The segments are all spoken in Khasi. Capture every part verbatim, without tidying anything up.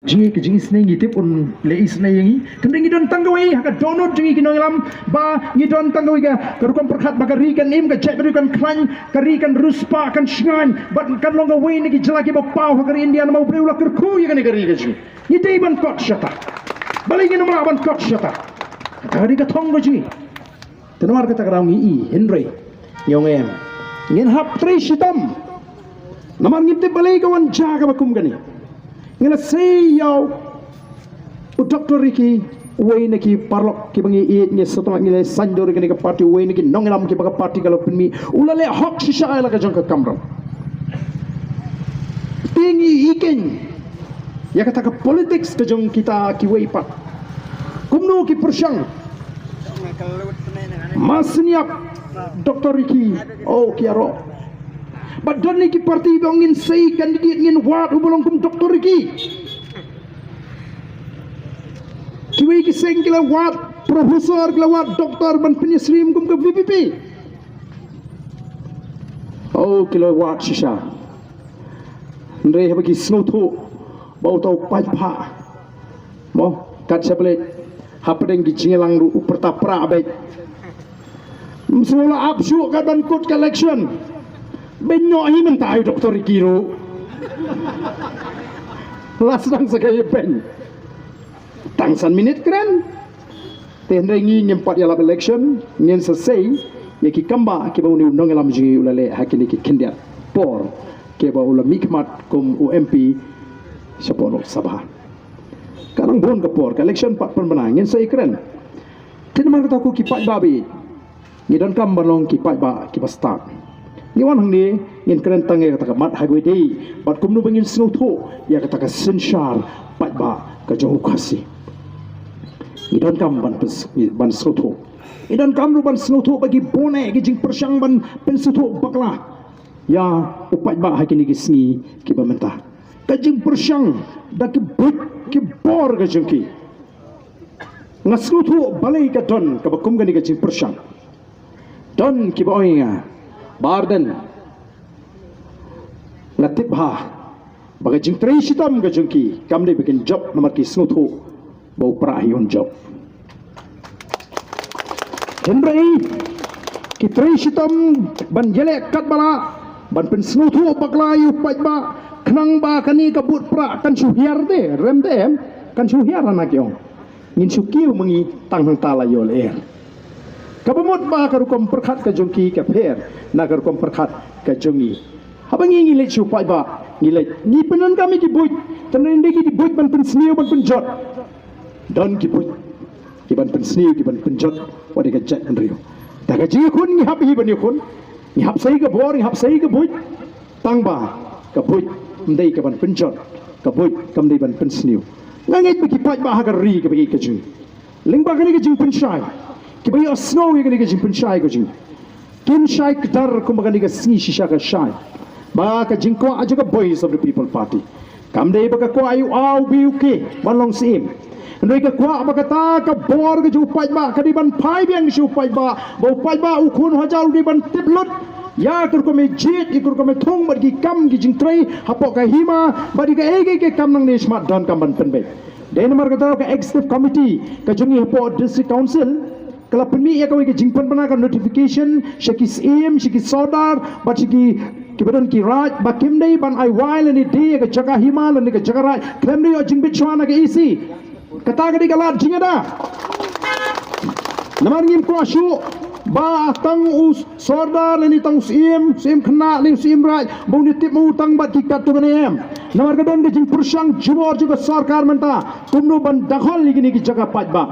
Jingïeit ka jingisynei, ngi tip un leh isynei ïa ngi. Tang ngi don tang kawei ha ka dohnud jong ngi ki nongïalam, ba ngi don tang kawei ka, ka rukom pyrkhat ba ka ri kan im, ka jaitbynriew kan khlaiñ, ka ri kan riewspah kan shngaiñ, bad kan long kawei na ki jylla kiba paw ha ka ri India, namar u briew u la kyrkhu ïa kane ka ri ka jong ngi. Ngi dei ban kot shata. Balei ngin ym lah ban kot shata? Kata ka dei ka thong ka jong ngi. Te namar kata ka daw ngi i, hynrei ngi ong em, ngin hap trei shitom. Namar ngim tip balei ka wan jia kaba kum kane. Ngi la sei ïa u Doctor Ricky, uwei na ki paralok kiba ngi ïeit, ngi sngewthuh, ngi la saiñdur ïa kane ka party, uwei na ki nongïalam kiba ka party ka la pynmih, u la leh hok shisha ïa la ka jong ka kamram. Te ngi i keiñ ïa kata ka politics ka jong kita kiwei pat. Kumno ki pyrshang? Masniap Doctor Ricky, oh, ki ïaroh. Bad don ne ki party ba ong ngin sei candidate, ngin wad uba long kum Doctor Ricky. Kiwei ki seng ki la wad professor, ki la wad doctor ban pynïasyriem kum ka V P P. Oh, ki la wad shisha. Hynrei haba ki sngewthuh ba uta u paidbah, mo, kat shaba leit hapdeng ki jingïalang ruh u pyrta pra beit. Ym sngew la ap shuh kat ban kut ka election. Beiñ noh hi mynta ïa u Doctor Ricky ruh. La sdang sa ka ïa beiñ. Tang san minit kren. Te hynrei ngi ngim pat ïalap election, ngin sa sei ïa ki kambah kiba une u nongïalam jong ngi u la leh ha kine ki khyndiat por kiba u la mihkhmat kum u M P shapoh Lok Sabha. Ka dang bun ka por, ka election pat pynbna, ngin sa ïakren. Te namar kata ko ki paidbah ba ïeit, ngi donkam ban long ki paidbah kiba stad. Ngi wan hangne ngin kren tang ïa kata ka mat ha kawei de, bad kumno ba ngin sngewthuh ïa kata ka synshar paidbah ka jong u Khasi. Ngi donkam ban pys-, ban sngewthuh. Ngi donkam ruh ban sngewthuh ba ki bun eh ki jingpyrshang ban pynsngewthuh bakla ïa u paidbah ha kine ki sngi kiba mynta. Ka jingpyrshang da ki buit ki bor ka jong ki. Nga sngewthuh balei ka don kaba kum kane ka jingpyrshang. Don kiba ong ïa nga, Bah Ardent, nga tip bha ba ka jingtrei shitom ka jong ki kam dei ba kin jop namar ki sngewthuh ba u Prah hi un jop. Hynrei ki trei shitom ban ïaleh katba lah ban pynsngewthuh bakla ïa u paidbah khnang ba kane ka bud Prah kan shu hiar te, rem te em, kan shu hiar, hana ki ong. Ngin shu kiew ma ngi tang hangta la ïoh lyer. Kaba mut ba ka rukom pyrkhat ka jong ki ka pher na ka rukom pyrkhat ka jong ngi. Haba ngi ngi leit sha u paidbah, ngi leit, ngi pyndonkam ïa ki buit, tang dei ki buit ban pynsniew ban pynjot. Don ki buit ki ban pynsniew ki ban pynjot wat ïa ka jaitbynriew. Da ka jingïakhun ngi hap hi ban ïakhun, ngi hap sei ka bor, ngi hap sei ka buit. Tang ba ka buit ym dei ka ban pynjot, ka buit kam dei ban pynsniew. Nga ngeit ba ki paidbah ha ka ri kaba ïeit ka jong ngi, lyngba kane ka jingpynshai, kiba ïohsngew ïa kane ka jingpynshai ka jong ngi, kin shai kdar kumba kane ka sngi shisha ka shai. Ba ka jingkwah jong ka Voice of the People Party kam dei ba ka kwah ïa u A, u B, u K ban long syiem. Hynrei ka kwah ba kata ka bor ka jong u paidbah ka dei ban phai biang sha u paidbah, ba u paidbah u khun u hajar u dei ban tip lut ïa ka rukom ïa jied, ïa ka rukom ïa thung bad ki kam ki jingtrei hapoh ka hima, bad ïa kaei kaei ka kam nangne shakhmat donkam ban pynbeit. Dei namar kata ka Executive Committee ka jong ngi hapoh District Council ka la pynmih ïa kawei ka jingpynbna ka notification sha ki syiem, sha ki sordar bad sha ki, kiba don ki raid, ba kim dei ban ai wai lane die ïa ka jaka hima lane ka jaka raid khlem da ïoh jingbit shuwa na ka E C. Kata ka dei ka lad jingada. Namar ngim kwah shuh ba tang u sordar lane tang u syiem, syiem khynnah lane u syiem raid, ba un ïatip ma u tang bad ki katto katne em. Namar ka don ka jingpyrshang jubor jong ka sorkar mynta kumno ban dakhol ïa kine ki jaka paidbah,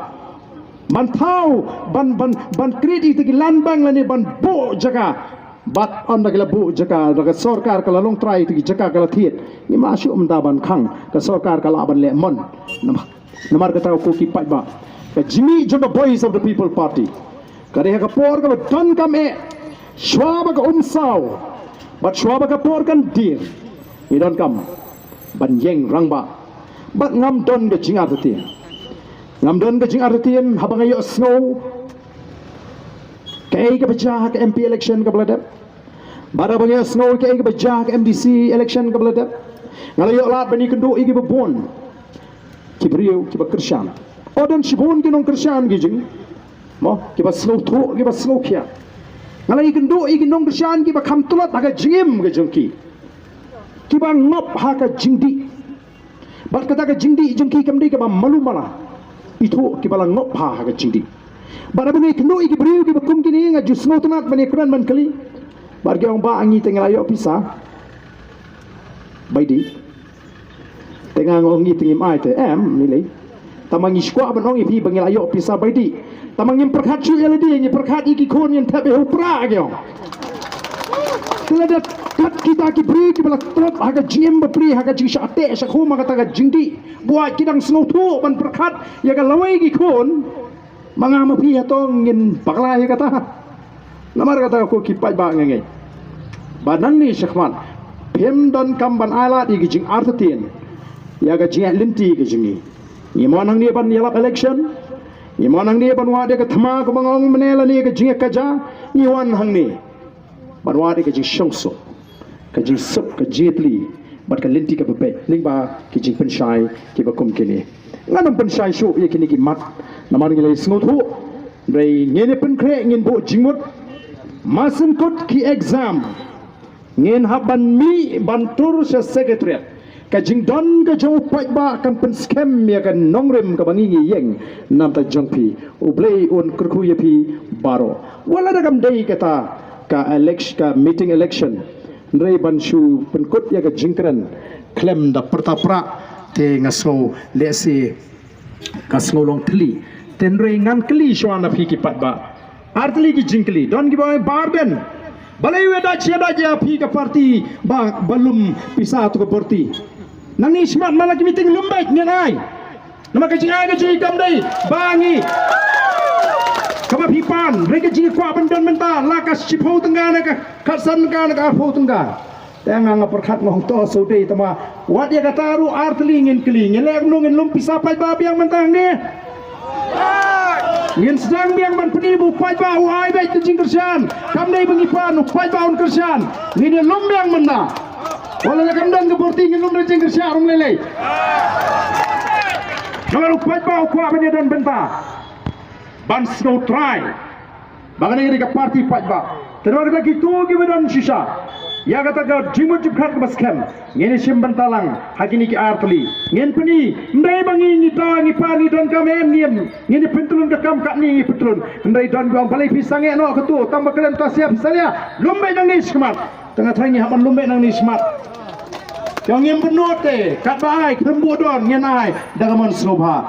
ban thaw, ban, ban, ban create ïa kita ki land bank lane ban buh jaka. Bad ynda ki la buh jaka, da ka sorkar ka la long trai, ïa kita ki jaka ka la thied. Ngim lah shuh mynta ban khang, ka sorkar ka lah ban leh mon. Namar, namar kata ko ki paidbah, ka jingmih jong ka Voice of the People Party ka dei ha ka por kaba donkam eh, shuwa ba ka umsaw bad shuwa ba ka por kan dier, ngi donkam ban ïeng rangbah. Bad ngam don ka jingartatien, ngam don ka jingartatien haba nga ïohsngew kaei kaba jia ha ka M P election kaba la dep, bad haba nga ïohsngew kaei kaba jia ha ka M D C election kaba la dep, nga la ïoh lad ban ïakynduh ïa kiba bun. ki briew kiba kyrshan. Don shibun ki nongkyrshan ki jong ngi, mo, kiba sngewthuh, kiba sngewkhia. Nga la ïakynduh ïa ki nongkyrshan kiba kham tlot ha ka jingim ka jong ki, kiba ngop ha ka jingdih. Bad kata ka jingdih jong ki kam dei kaba malu mala. Ithuh kiba la ngop ha, ha ka jingdih. Bad haba ngi ïakynduh ïa ki briew kiba kum kine, nga ju sngewtynnat ban ïakren ban kylli. Bad ki ong ba ngi te ngi la ïoh pisa bai dih. Te nga ong ngi te ngim ai te em, ngi lei. Tangba ngi sngewkwah ban ong ïa phi ba ngi la ïoh pisa bai dih. Tangba ngim pyrkhat shuh ïa lade, ngi pyrkhat ïa ki khun, ngin thep ïa u prah, ki ong. Te lada kat kita ki briew kiba la tlot ha ka jingim bapli, ha ka jingshah teh shah khum, ha kata ka jingdih, buaid ki dang sngewthuh ban pyrkhat ïa ka lawei ki khun, ma nga ma phi hato ngin bakla ïa kata? Namar kata ko ki paidbah, nga ngeit ba nangne shakhmat phim donkam ban ai lad ïa ki jingartatien ïa ka jingïaid lynti ka jong ngi. Ngi mon hangne ban ïalap election, ngi mon hangne ban wad ïa ka thma kaba nga ong mynne lane ka jingïakajia, ngi wan hangne ban wad ïa ka jingsngewsuk, ka jingsuk, ka jingïatylli bad ka lynti kaba beit lyngba ki jingpynshai kiba kum kine. Ngan ym pynshai shuh ïa kine ki mat namar ngi la sngewthuh. Hynrei ngin ïa pynkhreh, ngin buh jingmut. Masan kut ki exam ngin hap ban mih ban tur sha secretariat. Ka jingdon ka jong u paidbah kan pynskhem ïa ka nongrim kaba ngi ngi ïeng na bynta jong phi. U Blei un kyrkhu ïa phi baroh. Wat la da kam dei kata ka elec-, ka meeting election, hynrei ban shu pynkut ïa ka jingkren khlem da pyrta prah, te nga sngew lehse ka sngew long thylli. Te hynrei ngan kylli shuwa na phi ki paidbah. Ar tylli ki jingkylli. Don kiba ong ba ar bnai. Balei u ïadait shi ïadait ïa phi ka party ba, ba lum pisa to ka party? Nangne shakhmat man la ki meeting lum beit ngin ai. Namar ka jingai ka jong ngi kam dei ba ngi, kaba phi pan, hynrei ka jingkwah ban don mynta la ka shiphew tyngka ne ka khatsan tyngka ne ka arphew tyngka. Te nga nga pyrkhat nga ong to shu dei, tangba wat ïa kata ruh ar tylli ngin kylli, ngin leh kumno, ngin lum pisa paidbah biang mynta hangne? Ngin sdang biang ban pyni ba u paidbah u ai beit ka jingkyrshan. Kam dei ba ngi pan, u paidbah un kyrshan. Ngin ïa lum biang mynta. Wat la kam don ka party ngin lum da jingkyrshan ruh lei lei. Namar u paidbah u kwah ban ïa don bynta ban sngewtrai ba kane ka dei ka party paidbah. Te namar kata kito kiba don shisha ïa kata ka jingmut jingpyrkhat kaba skhem, ngin ïa shim bynta lang ha kine ki ar tylli. Ngin pyni, ym dei ba ngi, ngi da ngi pan, ngi donkam em, ngi em, ngin ïa pyntlun ka kam katne ngi pyntlun. Hynrei don kiba ong balei phi sangeh noh kato, tang ba kren ta sia phi salia. Lum beit nangne shakhmat. Te nga tharai ngi hap ban lum beit nangne shakhmat. Te ngim pynlut te, katba ai khlem buh don, ngin ai da ka mon sngewbha.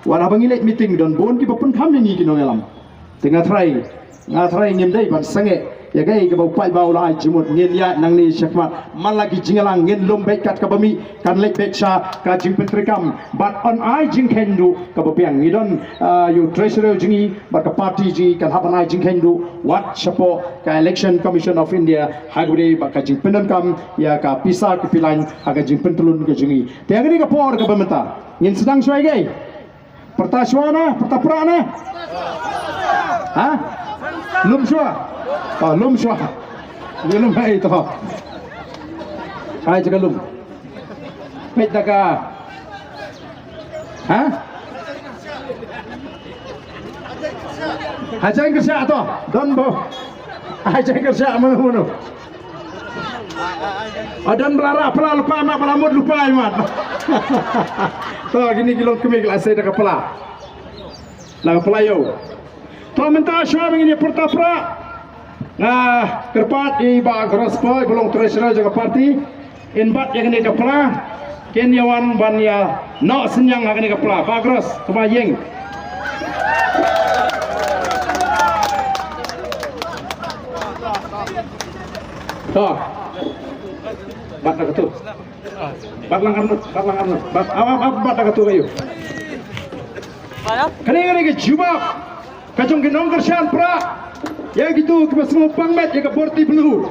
Wat haba ngi leit meeting don bun kiba pynkham ïa ngi ki nongïalam. Te nga tharai, nga tharai ngim dei ban sangeh ïa kaei kaba u paidbah u la ai jingmut. Ngin ïaid nangne shakhmat, man la ki jingïalang, ngin lum beit kat kaba mih, kan leit beit sha ka jingpyntreikam bad yn ai jingkheiñ ruh kaba biang. Ngi don, ah, ïa u treasurer jong ngi bad ka party jong ngi kan hap ban ai jingkheiñ ruh wat shapoh ka Election Commission of India ha kaba ïadei bad ka jingpyndonkam ïa ka pisa ka pilan ha ka jingpyntlun ka jong ngi. Te ha kane ka por kaba mynta ngin sdang shuwa ïa kaei? Pyrta shuwa na, pyrta prah na. Ha? Lum shuwa. Oh, lum shuwa. Ngi lum, hei to. Ai jaka lum. Peit da ka. Ha? Ha jaka kyrsha to. Don bo. Ha jaka kyrsha mano mano. Adan rara pla lupa mat, pla mut lupa mat. To kini ki longkmie ki la sei da ka pla. Na ka pla ïew. To mynta shuwa ba ngin ïa pyrta prah, nga kyrpad ïa i Bah Agros Poi ba long treasurer jong ka party. Yn bat ïa kane ka pla, kin ïa wan ban ïa noh synñiang ha kane ka pla. Bah Agros, to ba ïeng. To. Bat na katu. Bat lang arngut, bat lang arngut. Bat, ap, ap, ap, bat na katu kayu. Kane, kane ka jubab ka jong ki nongkyrshan prah ïa kito kiba sngewpang met ïa ka party blue.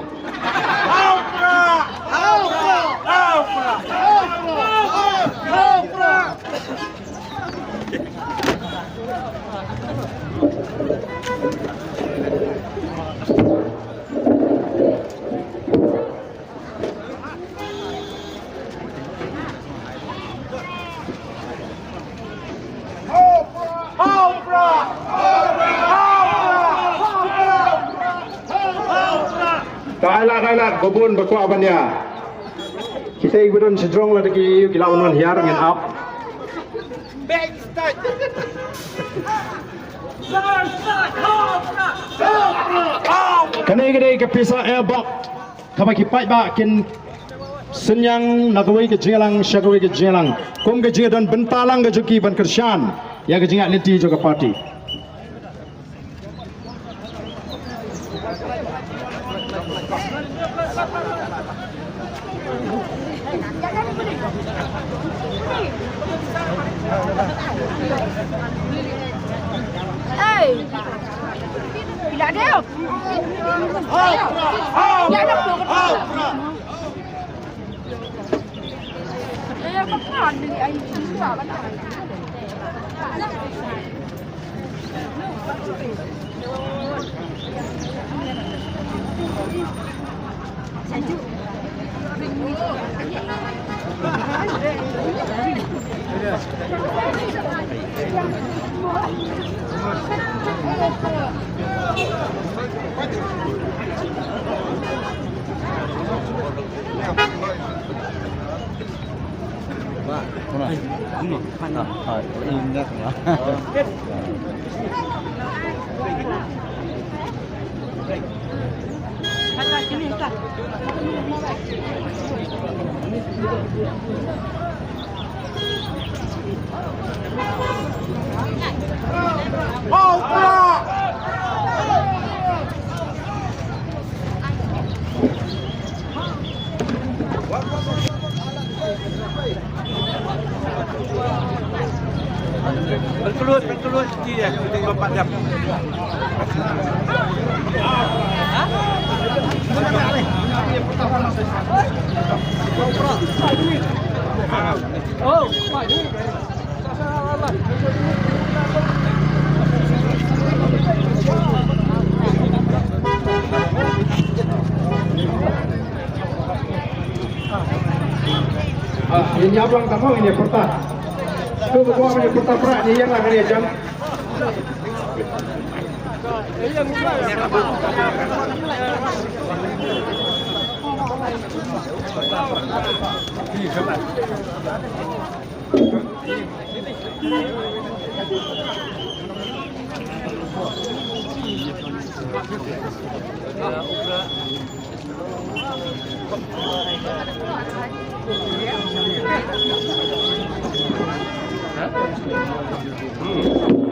Ai lad, ai lad, ba bun ba kwah ban ïa. Kita i ba don shajrong lada ki ïoh ki la wan hiar ngin ap. Kane ka dei ka pisa airbox kaba ki paidbah kin synñiang na kawei ka jingïalang sha kawei ka jingïalang kum ka jingdon bynta lang ka jong ki ban kyrshan ïa ka jingïaid lynti jong ka party. Hey! Pila dia? Ya dah. Berkeluar, berkeluar sikit ya, kita empat jam. Oh, Ah, ngin ïa blang tang, ngin ïa pyrta. Tu ba kwah ngin ïa pyrta prah, ngin ïa lang, ngin ïa jan.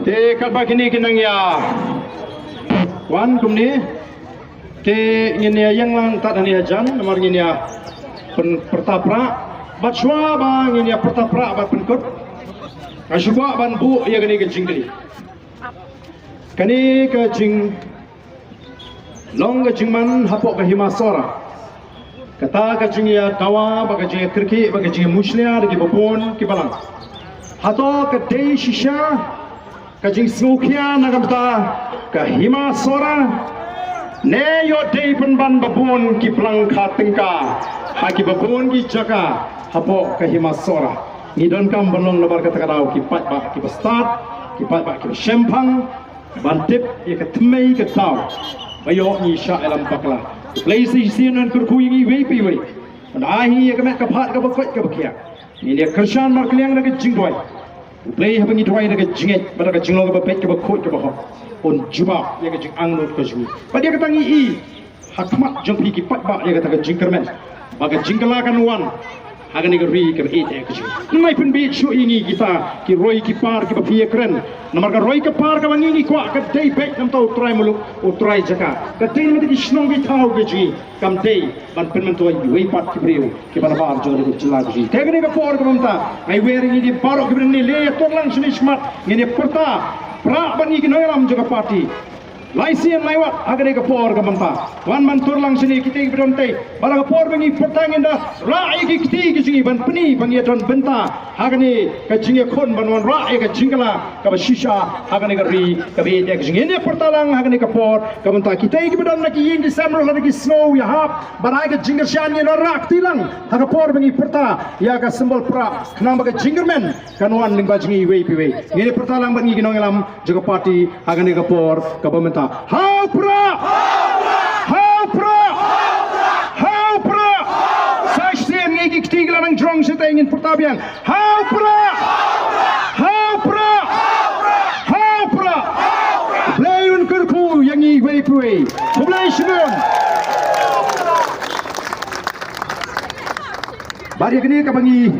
Te katba kine ki nang ïa wan kumne, te ngin ïa ïeng lang tad hangne hajan namar ngin ïa pyn-, pyrta prah. Bad shuwa ba ngin ïa pyrta prah bad pynkut, nga shu kwah ban buh ïa kane ka jingkylli. Kane ka jing long ka jingman hapoh ka Hima Sohra. Kata ka jingïadawa bad ka jingïakyrkieh bad ka jingïamushlia da kiba bun ki balang. Hato ka dei shisha ka jingsngewkhia na ka bynta ka Hima Sohra? Ne ïoh dei pynban ba bun ki plang kha tyngka ha kiba bun ki jaka hapoh ka Hima Sohra? Ngi donkam ban long nabar kata ka daw ki paidbah kiba stad, ki paidbah kiba shemphang, ban tip ïa ka thymmei ka daw ba ïoh ngi shah ïalam bakla. U Blei sa shisien un kyrkhu ïa ngi iwei pa iwei, un ai ïa ngi ïa ka met ka phad kaba koit kaba khiah. Ngin ïa kyrshan markylliang da ka jingduwai. U Blei haba ngi duwai da ka jingngeit bad da ka jinglong kaba beit kaba khuid kaba hok, un jubab ïa ka jingangnud ka jong ngi. Bad ïa kata ngi i ha khmat jong phi ki paidbah ïa kata ka jingkyrmen ba ka jingkylla kan wan ha kane ka ri kaba ïeit ka jong ngi. Ngi pynbeit shuh ïa ngi kita ki roi ki par kiba phi ïakren. Namar ka roi ka par kaba ngi ngi kwah ka dei beit na ka bynta u trai muluk, u trai jaka. Ka dei na ka bynta ki shnong ki thaw ka jong ngi, kam dei ban pynmyntoi iwei pat ki briew kiba nabar jong ka jylla ka jong ngi. Te kane ka por kaba mynta ngi wer ïa ngi baroh kiba don hangne, leit ïatur lang shane shakhmat, ngin ïa pyrta prah bad ngi ki nongïalam jong ka party. Lai sien lai wat ha kane ka por ka mynta. Wan ban tur lang shane kita kiba don te. Bad ha ka por ba ngi pyrta ngin da rah ïa ki kti ki jong ngi ban pyni ba ngi ïa don bynta ha kane ka jingïakhun ban wanrah ïa ka jingkylla kaba shisha ha kane ka ri kaba ïeit ka jong ngi. Ngin ïa pyrta lang ha kane ka por ka mynta. Kita kiba don na ki ïing ki sem ruh lada ki sngew ïahap ban ai ka jingkyrshan, ngin ïa rah kti lang ha ka por ba ngi pyrta ïa ka symbol prah khnang ba ka jingkyrmen kan wan lyngba jong ngi iwei pa iwei. Ngin ïa pyrta lang bad ngi ki nongïalam jong ka party ha kane ka por kaba mynta. Ha u prah! Ha u prah! Ngin pyrta biang. Ha u Prah! Ha u Prah! Ha u Prah! Blei un kyrkhu ïa ngi iwei pa iwei. Khublei shibun. Bad ïa kane kaba ngi